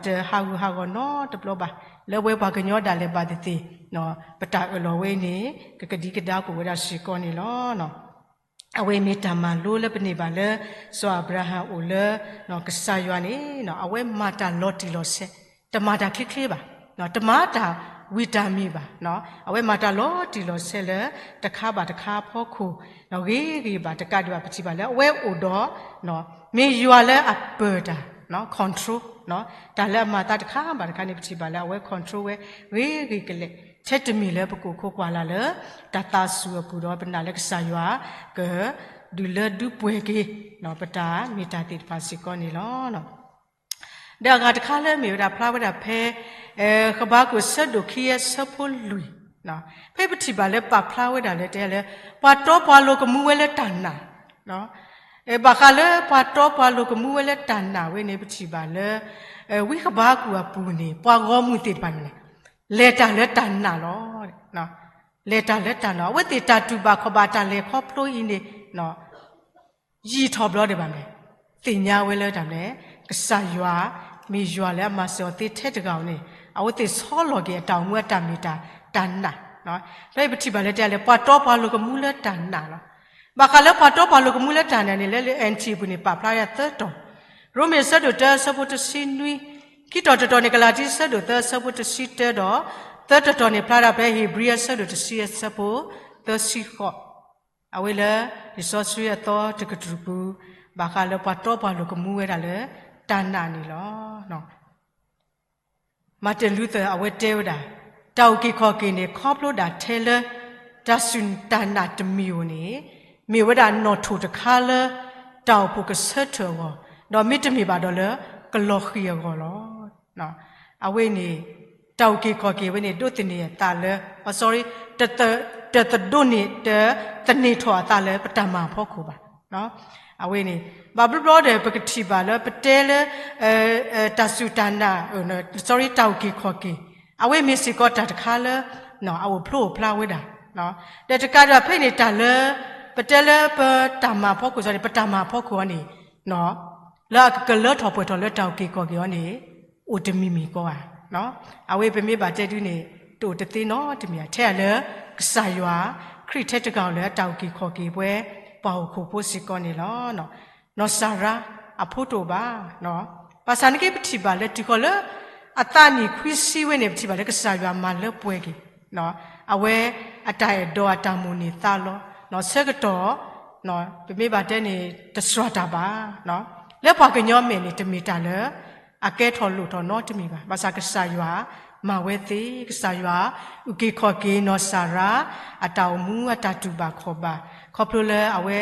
တဟးဂူာ်ဟးဂီၤနီတဘျီဘၣ်. လၢပဝဲပှၤကညီဒၣ်လဲာ်ဘၣ်သ့ၣ်သ့ၣ် ပတၢ်အၢၣ်လီၤဝဲန့ၣ် ကကဒံကဒါကအိၣ်ဝဲဒၣ်စ့ၢ်ကီးန့ၣ်လီၤ. အဝဲမ့ၢ်တၢ်မၤလိလၢပန့ၢ်ဘၣ်လၢ စီၤအၤဘြၤဟၣ်အိၣ်လၢ ကစၢ်ယွၤန့ၣ် အဝဲမၤတၢ်လီၤတံၢ်လီၤဆဲး, တမၤတၢ်ချ့ချ့ဘၣ်, တမၤတၢ်ဝံၤတၢ်မံၤဘၣ်, အဝဲမၤတၢ်လီၤတံၢ်လီၤဆဲးလၢ တခါဘၣ်တခါအဖီခိၣ် ဂ့ၤဂ့ၤဘၣ်တကးဒံးဘၣ် ပထံၣ်ဘၣ်လၢအဝဲအိၣ်ဒီး မ့ၢ်ယွၤလၢအပၢၢ်တၢ် control တၢ်လၢအမၤသးတခါဘၣ်တခါန့ၣ် ပထံၣ်ဘၣ်လၢအဝဲ control ဝဲ ဂ့ၤဂ့ၤကလဲာ် ထဲတမံၤလၢပကအိၣ်ခိးကွၢ်လၢ်လၢ တၢ်သးစူၤအပူၤဒီး ပနာ်လၢကစၢ်ယွၤ ကဒုးလၢဒုးပှဲၤက့ၤ ပတၢ်မ့ၢ်တၢ်သ့ၣ်တဖၣ်စ့ၢ်ကီးန့ၣ်လီၤ. ဒီးအဂၤတခါလၢမ့ၢ်ဝဲဒၣ်ဖျါဝဲဒၣ်ဖဲ ဃဘးကူာ်ဆၢဒိၣ်ခံအဆၢဖိလွံၢ်, ဖဲပထံၣ်ဘၣ်လၢပာ်ဖျါဝဲဒၣ်လၢတဲလၢ ပှၤတီပှၤလိၤကမူဝဲလၢတၢ်နာ် ဘၣ်ဃးလၢပှၤတီပှၤလိၤကမူဝဲလၢတၢ်နာ်ဝဲန့ၣ် ပထံၣ်ဘၣ်လၢ ဝံဃဘးကူာ်အပူၤန့ၣ် ပှၤဂီၢ်မုၢ်သ့ၣ်တဖၣ်န့ၣ် လဲၤတၢ်လၢတၢ်နာ်လီၤ. လဲၤတၢ်လၢတၢ်နာ် အဝဲသ့ၣ်တၢ်တူၢ်ဘၣ်ခီၣ်ဘၣ်တၢ်လဲၤခီဖျိအံၤန့ၣ် ယံာ်ထီၣ်ဘျီဒံးဘၣ်န့ၣ် သ့ၣ်ညါဝဲလၢတၢ်မနုၤလဲၣ် ကစၢ်ယွၤ မ့ၢ်ယွၤလၢအမၤစၢၤအီၤသ့ထဲတဂၤဧိၤန့ၣ် အဝဲသ့ၣ်ဆီလီၤက့ၤအတၢ်အိၣ်မူအတၢ်မ့ၢ်တၢ် တၢ်နာ်, ဖဲအံၤပထံၣ်ဘၣ်လၢတဲလၢ ပှၤတီပှၤလိၤကမူလၢတၢ်နာ်လီၤ. ဘၣ်ဃးလၢပှၤတီပှၤလိၤကမူလၢတၢ်နာ်န့ၣ် လၢလၢ NT အပူၤန့ၣ် ပာ်ဖျါဝဲဒၣ်သၢတီၤ, ရိမ့ၤအဆၢဒိၣ်တၢအဆၢဖိတဆံနွံ, ခံတီၤတတီၤန့ၣ် ကလၤတံအဆၢဒိၣ်သၢအဆၢဖိတဆံတၢဒီး သၢတီၤတီၤန့ၣ် ဖျါဒၣ်ဖဲဧ့ၤဘြံၤအဆၢဒိၣ်တဆံအဆၢဖိသၢဆံဃိး, အဝဲလၢ လံာ်စီဆှံအသီတကတြူၢ်ပူၤ ဘၣ်ဃးလၢပှၤတီပှၤလိၤကမူဝဲဒၣ်လၢ တၢ်နာ်န့ၣ်လီၤ. မၤတ့ၢ်လူသၢၣ်အဝဲတဲဝဲဒၣ်, တၢ်အုၣ်က့ၤခီၣ်က့ၤန့ၣ် ခီဖျိဒၣ်ထဲလၢ တၢ်စူၢ်တၢ်နာ်တမံၤဧိၤန့ၣ် မ့ၢ်ဝဲဒၣ်နီၣ်ထိၣ်တခါလၢ တၢ်အိၣ်ဖှိၣ်ကဆၢထၢၣ်အဂီၢ်, ဒီးမ့တမ့ၢ်ဘၣ်ဒီးလၢ ကလီၤဃံၤအဂီၢ်လီၤ. အဝဲန့ၣ် တၢ်အုၣ်က့ၤခီၣ်က့ၤဝဲန့ၣ် ဒိးသန့ၤအသးလၢ အ sorry တသဒိးန့ၢ် တသန့ၤထီၣ်အသးလၢပတၢ်မၤအဖီခိၣ်ဘၣ်. အဝဲန့ၣ် ဘၣ်ဘျီဘျီဒီး ပကထံၣ်ဘၣ်လၢပတဲလၢ တၢ်စူၢ်တၢ်နာ် sorry တၢ်အုၣ်က့ၤခီၣ်က့ၤ အဝဲမ့ၢ်စ့ၢ်ကီးတၢ်တခါလၢ အအိၣ်ဖျိအိၣ်ဖျါဝဲဒၣ် ဒီးတကးဒံးဖဲန့ၣ် တၢ်လၢ ပတဲလၢပတၢ်မၤအဖီခိၣ် sorry ပတၢ်မၤအဖီခိၣ်အံၤန့ၣ် လၢအကကလၢထီၣ်ပှဲၤထီၣ်လၢတၢ်အုၣ်က့ၤခီၣ်က့ၤအံၤန့ၣ် အိၣ်တမံၤမံၤကီးဧါ. အဝဲပမ့ၢ်ဘၣ်တဲဒုန့ၣ် တအိၣ်တသ့နီတမံၤဧါ. ထဲအလၢ ခရံာ်ထဲတဂၤဧိၤလၢအတၢ်အုၣ်က့ၤခီၣ်က့ၤပဝဲ ပှၤဟီၣ်ခိၣ်ဖိစ့ၢ်ကီးန့ၣ်လီၤ. နီၢ်စၤရါ အဖိတအိၣ်ဘၣ်. ဘၣ်ဆၣ်န့ၣ်က့ ပထံၣ်ဘၣ်လၢတုၤဃီၤလၢ အသးနံၣ်ခွံဆံဝဲန့ၣ် ပထံၣ်ဘၣ်လၢကစၢ်ယွၤမၤလၢပှဲၤက့ၤ အဝဲအတၢ်အဲၣ်ဒိးအတၢ်မိၣ်န့ၢ်သးလီၤ. ဆၢကတီၢ် ပမ့ၢ်ဘၣ်တဲန့ၣ် တစှၤတၢ်ဘၣ်. လၢပှၤကညီမဲာ်န့ၣ် တမ့ၢ်တၢ်လၢ အကဲထီၣ်လိၣ်ထီၣ်နီတမံၤဘၣ်. ဘၣ်ဆၣ်ကစၢ်ယွၤ မၤဝဲသ့, ကစၢ်ယွၤ အုၣ်က့ၤခီၣ်က့ၤနီၢ်စၤရါ အတၢ်အိၣ်မူအတၢ်တူၢ်ဘၣ်ခီၣ်ဘၣ် ခီဖျိလၢအဝဲ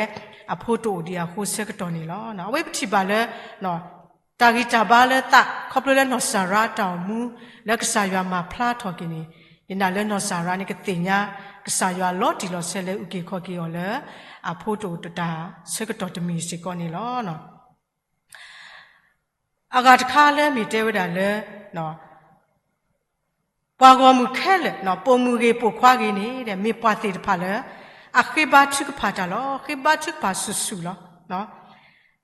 အဖိတအိၣ်ဒံးအဃိဆၢကတီၢ်န့ၣ်လီၤ. အဝဲပထံၣ်ဘၣ်လၢ တၢ်ဂံၢ်တၢ်ဘါလၢသး ခီဖျိလၢနီၢ်စၤရါတၢ်အိၣ်မူ လၢကစၢ်ယွၤမၤဖျါထီၣ်က့ၤန့ၣ် ယနာ်လၢနီၢ်စၤရါန့ၣ် ကသ့ၣ်ညါ ကစၢ်ယွၤလီၤတံၢ်လီၤဆဲးလၢအုၣ်က့ၤခီၣ်က့ၤအီၤလၢ အဖိတအိၣ်တၢ်ဆၢကတီၢ်တမံၤစ့ၢ်ကီးန့ၣ်လီၤ. အဂၤတခါလၢမ့ၢ်တဲဝဲဒၣ်လၢ ပှၤဂီၢ်မုၢ်ခဲလၢာ် ပိာ်မုၣ်ဂ့ၤပိာ်ခွါဂ့ၤန့ၣ် မ့ၢ်ပှၤသ့ၣ်တဖၣ်လၢ အဃ့ဘါထုကဖၣ်တၢ်လီၤ. ဃ့ဘါထုကဖၣ်ဆူၣ်ဆူၣ်လီၤ.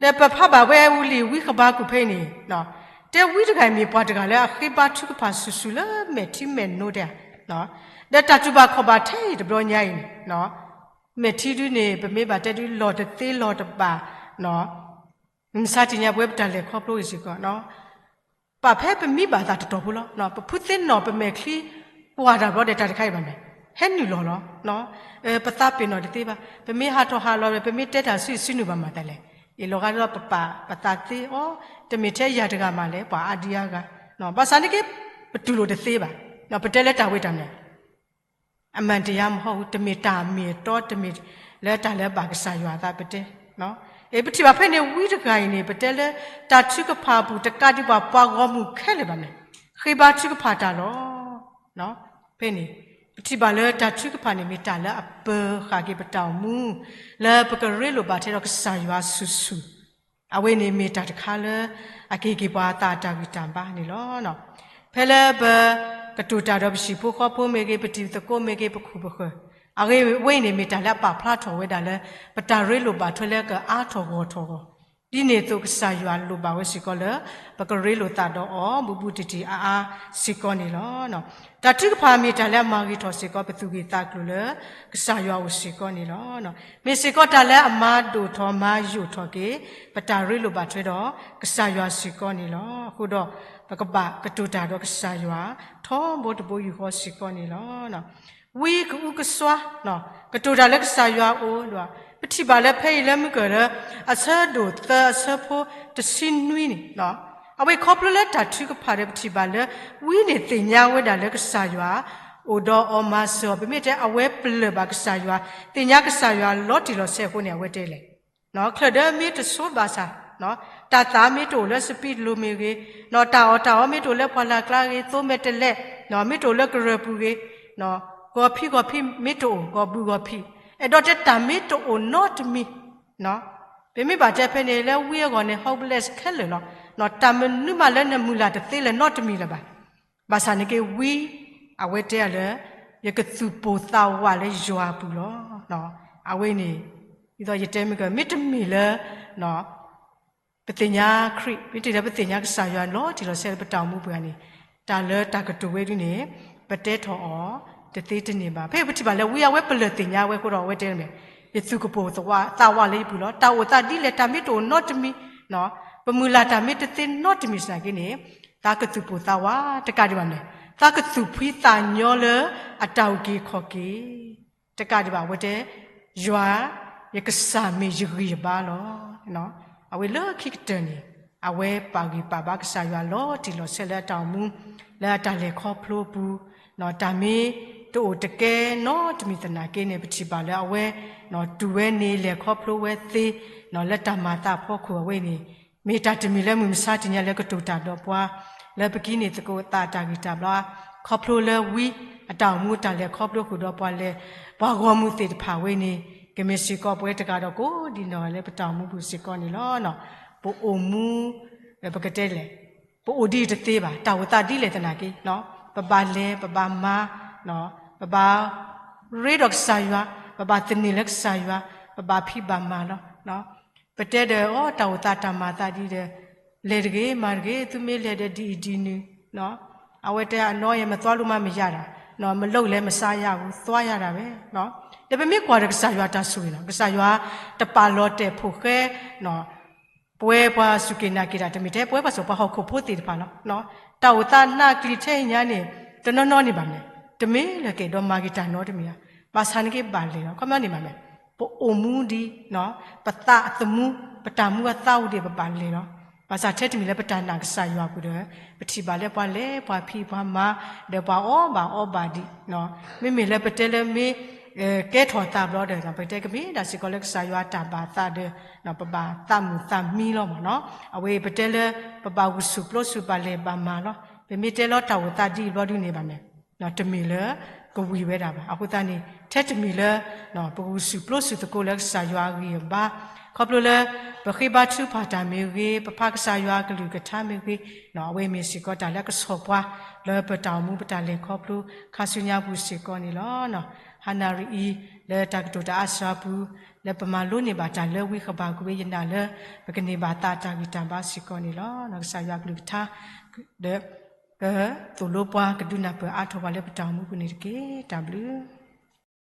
ဒီးပဖးဘၣ်ဝဲဝံၤလံဝံဃဘးကူာ်ဖဲအံၤန့ၣ် တဲဝံတဂၤအံၤမ့ၢ်ပှၤတဂၤလၢအဃ့ဘါထုကဖၣ်ဆူၣ်ဆူၣ်လၢမဲာ်ထံမဲာ်နိတဲဧါ. ဒီးတၢ်တူၢ်ဘၣ်ခီၣ်ဘၣ်ထဲအံၤတဘျီညါအံၤန့ၣ် မဲာ်ထံဒုန့ၣ် ပမ့ၢ်ဘၣ်တဲဒုလီၢ်တသ့လီၢ်တဘၣ် မုၢ်မဆါတနံၤညါပဝဲပတၢ်လဲၤခီဖျိအံၤစ့ၢ်ကီး ပာ်ဖဲပမံဘၣ်သးတတီၢ်ဖိလီၤ. ပဖုသ့ၣ်နီၣ်ပမဲာ်ချံ ကွၢ်တၢ်ဘျီဒီးတၢ်တခါအံၤဘၣ်န့ၣ် ဟဲနုာ်လီၤလီၤ. ပသးပ့ၤနီၣ်တသ့ဘၣ်. ပမ့ၢ်ဟးထီၣ်ဟးလီၤဒီး ပမ့ၢ်တဲတၢ်ဆူအံၤဆူနုာ်ဘၣ်မၤသးလဲၣ်. အ့ၣ်လီၤဂာ်ဒီးပပာ်ပသးသ့အီၤ တမ့ၢ်ထဲယၤတဂၤမးလဲၣ် ပှၤအါဒံအါဂၤ ဘၣ်ဆၣ်န့ၣ်က့ ပတူၢ်လိာ်တသ့ဘၣ်. ပတဲလၢတၢ်ဝဲတၢ်န့ၣ် အမှန်တရားမဟုတ်ဘူး တမ့ၢ်တၢ်မ့ၢ်အတီ တမ့ၢ်လၢတၢ်လၢဘၣ်ကစၢ်ယွၤအသးပတဲ အ့ ပထံၣ်ဘၣ်ဖဲန့ၣ် ဝံတဂၤအံၤန့ၣ် ပတဲလၢ တၢ်ထုကဖၣ်အပူၤ တကးဒံးဘၣ်ပှၤဂီၢ်မုၢ်ခဲလၢာ်ဘၣ်န့ၣ် ဃ့ဘါထုကဖၣ်တၢ်လီၤ. ဖဲန့ၣ် ပထံၣ်ဘၣ်လၢတၢ်ထုကဖၣ်န့ၣ် မ့ၢ်တၢ်လၢအပၢၤဃာ်က့ၤပတၢ်အိၣ်မူ လၢပကရ့လိာ်ဘၣ်ထွဲဒီးကစၢ်ယွၤဆူၣ်ဆူၣ် အဝဲန့ၣ်မ့ၢ်တၢ်တခါလၢ အကဟ့ၣ်က့ၤပှၤအသးအတၢ်ဂံၢ်တၢ်ဘါန့ၣ်လီၤ. ဖဲလၢပကတိၤတၢ်ဒီးပဟံၣ်ဖိဃီဖိမ့ၢ်ဂ့ၤ, ပတံၤသကိးမ့ၢ်ဂ့ၤ, ပခိၣ်ပဃၢၤ, အဂ့ၢ်ဝဲအံၤန့ၣ် မ့ၢ်တၢ်လၢအပာ်ဖျါထီၣ်ဝဲဒၣ်လၢ ပတၢ်ရ့လိာ်ဘၣ်ထွဲလၢကအါထီၣ်ဂီၢ်ထီၣ်အဂီၢ်, ဒ်န့ၣ်အသိးကစၢ်ယွၤလိၣ်ဘၣ်ဝဲစ့ၢ်ကီးလၢ ပကရ့လိာ်သးဒီးအီၤ ဘူးဘူးတံၢ်တံၢ်အါအါစ့ၢ်ကီးန့ၣ်လီၤ. တၢ်ထုကဖၣ်မ့ၢ်တၢ်လၢအမၤဂ့ၤထီၣ်စ့ၢ်ကီး ပသူၣ်ဂ့ၢ်သးကျိၤလၢ ကစၢ်ယွၤအိၣ်စ့ၢ်ကီးန့ၣ်လီၤ. မ့ၢ်စ့ၢ်ကီးတၢ်လၢအမၤဒိၣ်ထီၣ်မၤယိာ်ထီၣ်က့ၤ ပတၢ်ရ့လိာ်ဘၣ်ထွဲဒီး ကစၢ်ယွၤစ့ၢ်ကီးန့ၣ်လီၤ. အဃိဒီး ပကဘၣ်ကတိၤတၢ်ဒီးကစၢ်ယွၤ ထီဘိတဘိယူၢ်ဃီစ့ၢ်ကီးန့ၣ်လီၤ. ဝံကအုကစွါ ကတိၤတၢ်လၢကစၢ်ယွၤအအိၣ်ဒီး ပထံၣ်ဘၣ်လၢဖဲအံၤလၢမုၢ်ကၢၢ်လၢ အဆၢဒိၣ်သၢအဆၢဖိတဆံနွံန့ၣ် အဝဲခီဖျိလၢတၢ်ထုကဖၣ်ဒီး ပထံၣ်ဘၣ်လၢ ဝံန့ၣ်သ့ၣ်ညါဝဲဒၣ်လၢကစၢ်ယွၤ အိၣ်ဒီးအီၤမၤစၢၤအီၤ ပမ့ၢ်တဲအဝဲပလၢၢ်ဘၣ်ကစၢ်ယွၤ သ့ၣ်ညါကစၢ်ယွၤလီၤတံၢ်လီၤဆဲးအဃိန့ၣ် အဝဲတဲလဲၣ် ချၢၣ်ဒၢမ့ၢ်တဆိဘၣ်ဆၣ် တၢ်သးမ့ၢ်တအိၣ်လၢစပံးတလိၤမ့ၢ်ဂ့ၤ, တၢ်အီၣ်တၢ်အီမ့ၢ်တအိၣ်လၢပှၢ်လၢ်ကျါဂ့ၤ, သိမဲာ်တဲးလဲး မ့ၢ်တအိၣ်လၢကရၢၢ်ပူၤဂ့ၤ, ဂီၤဖံးဂီၤဖံးမ့ၢ်တအိၣ် ဂီၤဘုၣ်ဂီၤဖံး, အဲၣ်ဒိးတဲတၢ်မ့ၢ်တအိၣ်နီတမံၤ, ပမ့ၢ်ဘၣ်တဲဖဲန့ၣ်လၢဝံအဂီၢ်န့ၣ် hopeless ခဲလၢာ်လီၤ. တၢ်မနုၤမးလၢနမုၢ်လၢ်တသ့လၢၤနီတမံၤလၢၤဘၣ်. ဘၣ်ဆၣ်န့ၣ်က့ဝံ အဝဲတဲအီၤလၢ ယကသူၣ်ပိၢ်သးဝးလၢယွၤအပူၤလီၤ. အဝဲန့ၣ် ဒ်သိးယတဲမ့ၢ်က မ့တမ့ၢ်လၢ ပသ့ၣ်ညါခရံာ် မ့တမ့ၢ်လၢပသ့ၣ်ညါကစၢ်ယွၤလီၤတံၢ်လီၤဆဲးလၢပတၢ်အိၣ်မူပူၤန့ၣ် တၢ်လၢတၢ်ကတိၤဝဲဒ်န့ၣ် ပတဲထီၣ်အီၤ တသ့တန့ၢ်ဘၣ်. ဖဲပထံၣ်ဘၣ်လၢဝံအဝဲပလၢၢ်သ့ၣ်ညါဝဲအဃိဒီး အဝဲတဲမ့ၢ် ယသူၣ်ကပိာ်သးဝးလၢယပူၤလီၤ. တၢ်အိၣ်သးဒ်လဲၣ် တၢ်မ့ၢ်တအိၣ်နီတမံၤ ပမုၢ်လၢ်တၢ်မ့ၢ်တသ့နီတမံၤစ့ၢ်ကီးန့ၣ် သးကသူၣ်ပိာ်သးဝးတကးဒံးဘၣ်န့ၣ် သးကသူၣ်ဖှံသးညီလၢအတၢ်အုၣ်က့ၤခီၣ်က့ၤ တကးဒံးဘၣ် အဝဲတဲ ယွၤ ယကစၢ်မ့ၢ်ယဂံၢ်ယဘါလီၤ. အဝဲလၢခံကတၢၢ်န့ၣ် အဝဲပာ်ဂံၢ်ပာ်ဘါကစၢ်ယွၤလီၤတံၢ်လီၤဆဲးလၢအတၢ်အိၣ်မူ လၢအတၢ်လဲၤခီဖျိအပူၤ တၢ်မ့ၢ်တအိၣ်တကဲနီတမံၤသနာ်က့န့ၣ် ပထံၣ်ဘၣ်လၢအဝဲ တူၢ်ဝဲန့ၣ်လဲၤခီဖျိဝဲသ့ လၢတၢ်မၤသးအဖီခိၣ်အဝဲန့ၣ် မ့ၢ်တၢ်တမံၤလၢမုၢ်မဆါတနံၤညါလၢကတိၤတၢ်ဒီးပှၤ လၢပကံန့ၢ်သကိးသးတၢ်ဂံၢ်တၢ်ဘါ ခီဖျိလၢဝံအတၢ်အိၣ်မူတၢ်လဲၤခီဖျိဃုာ်ဒီးပှၤလဲၤ ပှၤဂီၢ်မုၢ်သ့ၣ်တဖၣ်ဝဲန့ၣ် ကမ့ၢ်စ့ၢ်ကီးပဝဲတဂၤဒီးကိးဒံးနီၢ်ဂၤလၢပတၢ်အိၣ်မူပူၤစ့ၢ်ကီးန့ၣ်လီၤ. ပအိၣ်မူ ပကတဲလဲၣ် ပအိၣ်ဒံးတသ့ဘၣ် တၢ်အိၣ်သးဒ်လဲၣ်သနာ်က့ ပဘၣ်လဲၤ ပဘၣ်မၤ ပဘၣ်ရ့ဒီးကစၢ်ယွၤ ပဘၣ်သန့ၤလၢကစၢ်ယွၤ ပဘၣ်ဖံးဘၣ်မၤလီၤ. ပတဲဒီးအီၤ တၢ်အိၣ်သးတၢ်မၤသးဒ်ဒီး လဲၤတဂ့ၤ မၤတဂ့ၤ သုမ့ၢ်လဲၤဒီးဒ်အံၤဒ်နုၤ အဝဲတဲအနီၢ်ယဲ မသွားလို့မရတာ မလုပ်လည်းမစားရဘူး သွားရတာပဲ ဒီးပမ့ၢ်ကွၢ်ဒီးကစၢ်ယွၤတၢ်ဆိၣ်ဂ့ၤလီၤ ကစၢ်ယွၤတပာ်လီၤတဲာ်ဖိၣ်ဃဲ ပဝဲပှၤစူၢ်က့ၤနာ်က့ၤတၢ် တမ့ၢ်ထဲပဝဲပှၤစိာ်ပှၤဟီၣ်ခိၣ်ဖိသ့ၣ်တဖၣ်လီၤ. တၢ်အိၣ်သးနာ်ကလံၤထဲအံၤညါန့ၣ် တနီၤနီၤန့ၣ်ဘၣ်မး တမ့ၢ်လၢကအဲၣ်ဒိးမၤက့ၤတၢ်နီတမံၤဧါ ဘၣ်ဆၣ်န့ၣ်က့ဘၣ်လဲၤလီၤ ခီပညီန့ၣ်ဘၣ်မး ပအိၣ်မူဒံး ပသးအသမူ ပတၢ်မူအသးအိၣ်ဒံး ပဘၣ်လဲၤလီၤ. ဘၣ်ဆၣ်ထဲတမံၤလၢပတၢ်နာ်ကစၢ်ယွၤအပူၤဒီး ပထံၣ်ဘၣ်လၢပှၤလဲၤပှၤဖံးပှၤမၤ ဒီးပှၤအီၣ်ဘၣ်အီဘၣ်ဒံး မ့မ့ၢ်လၢပတဲလၢမ့ၢ် ကဲထီၣ်သးဘျီဒီး ပတဲကမ့ၢ်ဒၣ်စ့ၢ်ကီးလၢကစၢ်ယွၤတၢ်ဘၣ်သးဒီး ပဘၣ်သးမုာ်သးမံလီၤမးနီၤ အဝဲပတဲလၢ ပဘၣ်ဂုာ်ဆူၣ်ပျိဆူၣ်ဘၣ်လဲၤဘၣ်မၤလီၤ. ပမ့ၢ်တဲလီၤတၢ်အိၣ်သးဒ်အံၤဘျီဒုန့ၣ်ဘၣ်န့ၣ် တမ့ၢ်လၢ ကဝံၤဝဲဒၣ်ဘၣ်. အဃိသတးန့ၣ် ထဲတမံၤလၢ ပဂုာ်ဆူၣ်ပျိဆူၣ်သကိးလၢကစၢ်ယွၤအဂံၢ်အဘါ ခီဖျိလၢ ပဃ့ဘါထုကဖၣ်တၢ်မ့ၢ်ဂ့ၤ ပဖးကစၢ်ယွၤအကလုၢ်ကထါမ့ၢ်ဂ့ၤ အဝဲမ့ၢ်စ့ၢ်ကီးတၢ်လၢကဆီၣ်ပှၤ လၢပတၢ်အိၣ်မူပတၢ်လဲၤခီဖျိ ခါဆူညါပူၤစ့ၢ်ကီးန့ၣ်လီၤ. ဟါနၣ်ရံၣ်အံၤ လၢတၢ်ကတိၤတၢ်အါစှၤပူၤ လၢပမၤလိန့ၢ်ဘၣ်တၢ်လၢဝံဃဘးကူာ်ဝဲ ယနာ်လၢ ပကန့ၢ်ဘၣ်သးတၢ်ဂံၢ်တၢ်ဘါစ့ၢ်ကီးန့ၣ်လီၤ. ကစၢ်ယွၤအကလုၢ်ကထါ ဒီး ကသိၣ်လိပှၤ ကဒုးနၢ်ပၢၢ်အါထီၣ်ပှၤလၢပတၢ်အိၣ်မူပူၤန့ၣ်တက့ၢ်. တၢ်ဘျုး